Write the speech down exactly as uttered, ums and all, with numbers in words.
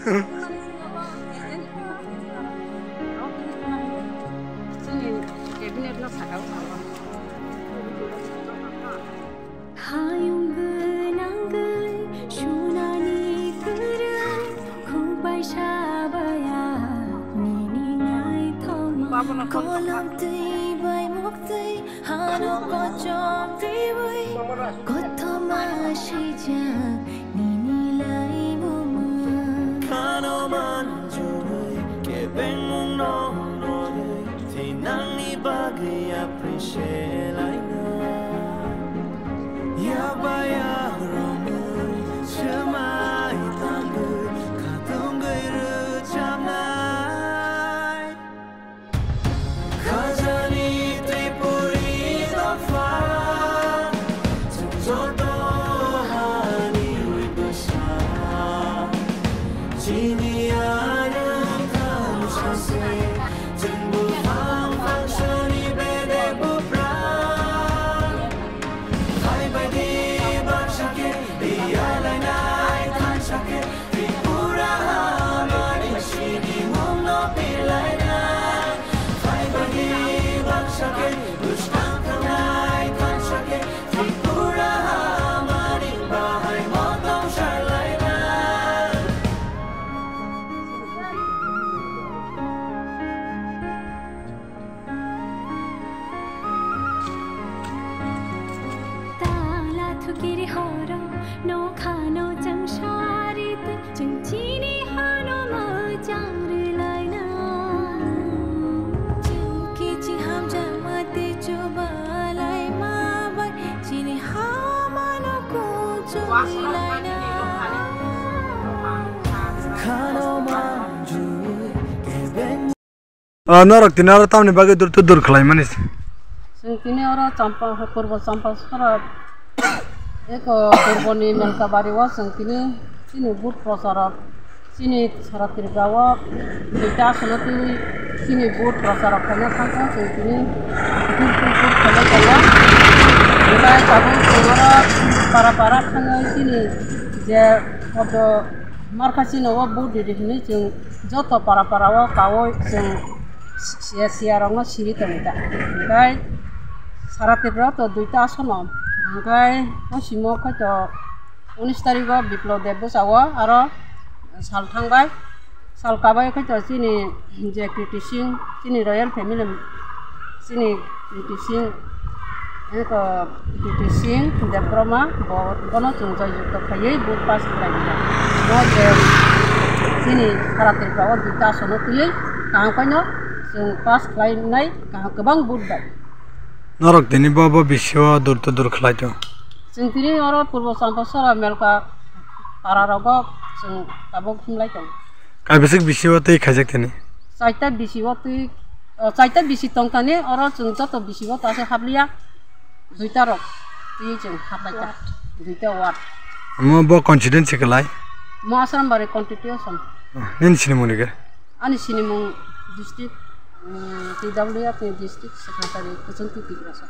Chini cabinet no saka o. Hayung gwnangwi sunani kwrwi, khubai sabaya nini naithokma. Babono phone kolom twi bai muktwi hano kochom twiwi, kothoma sijak nini laimungma. Khano manjui kebengmungno norwi, tei nangni bagwi appreciate laina. Yakba yakrokno swmai tangwi, khatungwi rwchapnai. Khajani Tripuri dopha, chwng joto hani bwsa. Chini ayang thangsase, chwng buphang phangsani bedek buphang. Phaibaidi baksa khe, biyalainai thansa khe, Tripura hamani sinimungno pilainai. Phaibaidi baksa khe, bwskang thangnai thansa khe, Tripura hamani bahai motong sarlainai. Tala thukiri horo, nokhano chwng sari twi, chwng chini hano mwchang rwlaina. Chwng kiching hamjakma tei chubalaima bai, chini hamano kuchuk rwlaina. Khano manjui kebeng. O norok tini oro tamni bagwi dur tudur khlaimani? Chwng tini oro Champa, Purbo Champasora eko Purboni Melkabari o chwng tini chini vote procharo, chini sara Tripura o duita asono twi chini vote procharo khaina thangkha chwng tini dur tudur khlai tongo. Belai tabuk chwng oro para para thangwi chini je hodo markha chini o vote ridi hinwi chwng joto para para o kaui chwng siya siya rokno siri tongwi ta. Hwnkhe sara Tripura o to duita asono. Hwnkhe o simo khaito unis tarikh o Biplab Deb bwsa o aro sal thangbai. Sal kabai khaito chini je Kriti Singh, chini royal family, chini Kriti Singh, eko Kriti Singh Debbarma, bo, bono chwng joyjukto khaiwi vote pass khlai rwkha. Bo je chini sara Tripura o duita asono twiwi kaham khaino chwng pass khlainai kaham kwbang vote bai. Norok tini bo, bo bisio dur tudur khlai tong? Chwng tini oro Purbo Champasora Melka para rogo chwng tabuk himlai tong. Kaibisik bisio twi khaijak tini? Chaita bisio twi, o, chaita bisi tongthani, oro chwng joto bisio ta se habliya, duita rok twi chwng hablai ta, duita ward. Omo bo constituency kwlai? Mo Asrambari constituency. Nini sinimung ni khe? Ani sinimung district, um, T W F ni district secretary, Kuchung T Tiprasa.